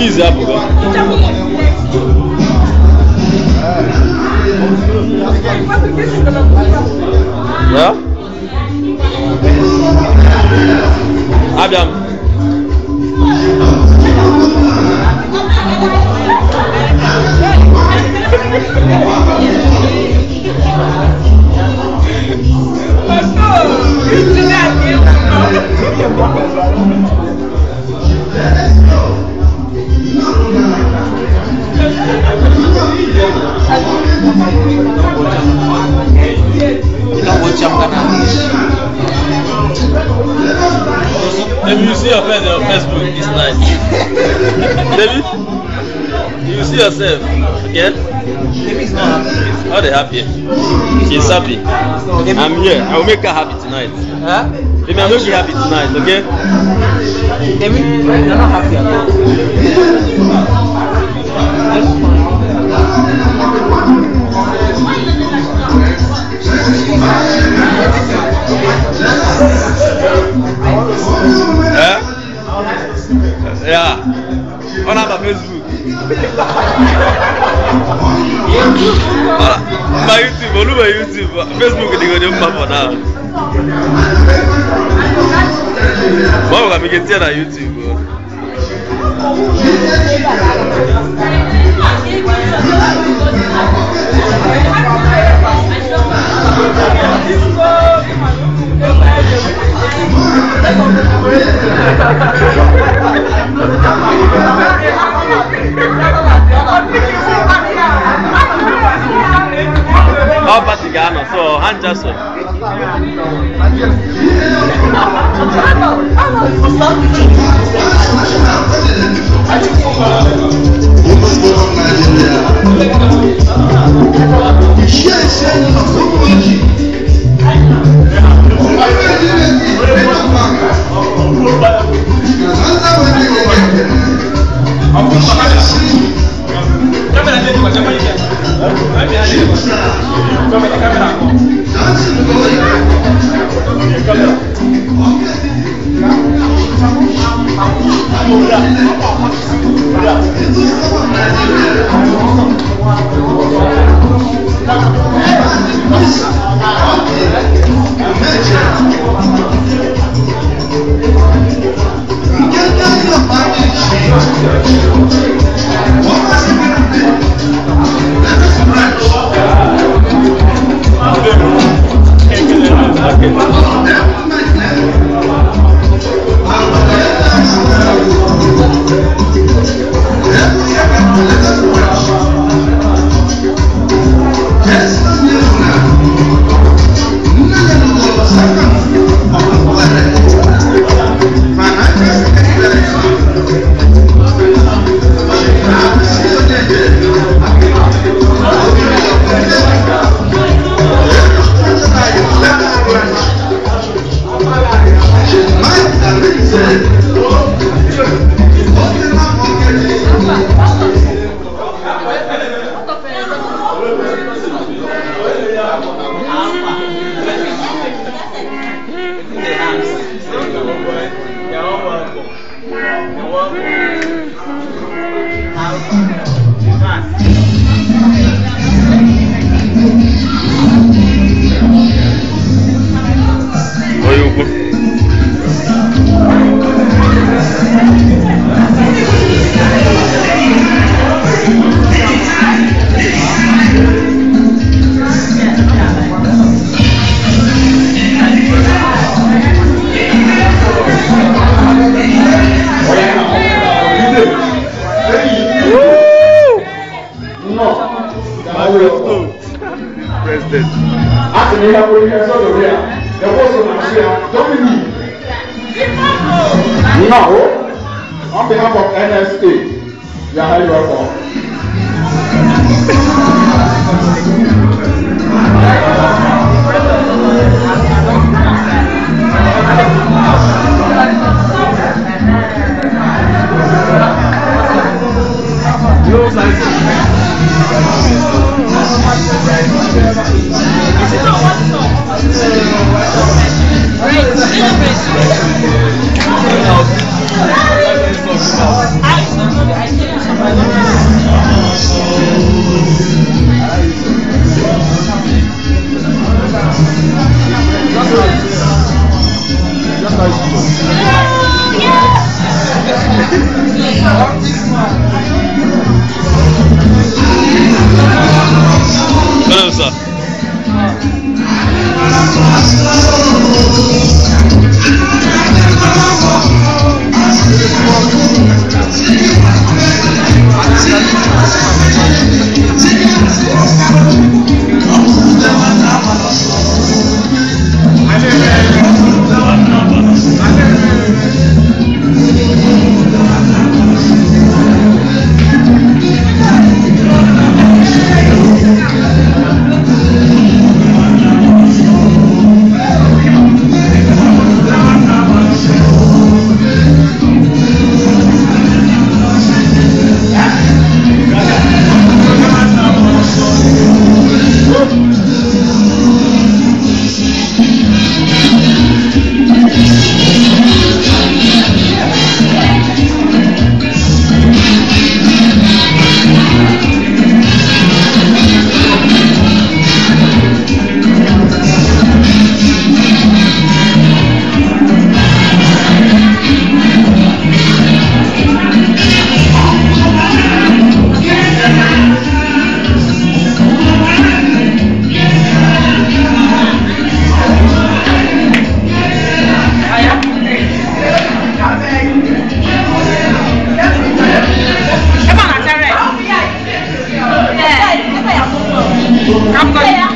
Nke izi apụgo. Yeah? Abịa m. If you see your friends on Facebook, it's nice. David, you see yourself, okay? David is not happy. How they happy? She's happy. I'm here. I will make her happy tonight. Huh? Baby, I'll make you happy tonight, okay? David, you're not happy at all. Eh? Yeah. On our Facebook. My YouTube, all my YouTube. Facebook is the only for now. Why would I make it on YouTube? All party Ghana, so hand just so. Now, on behalf of NSA, you are highly welcome. I Captain.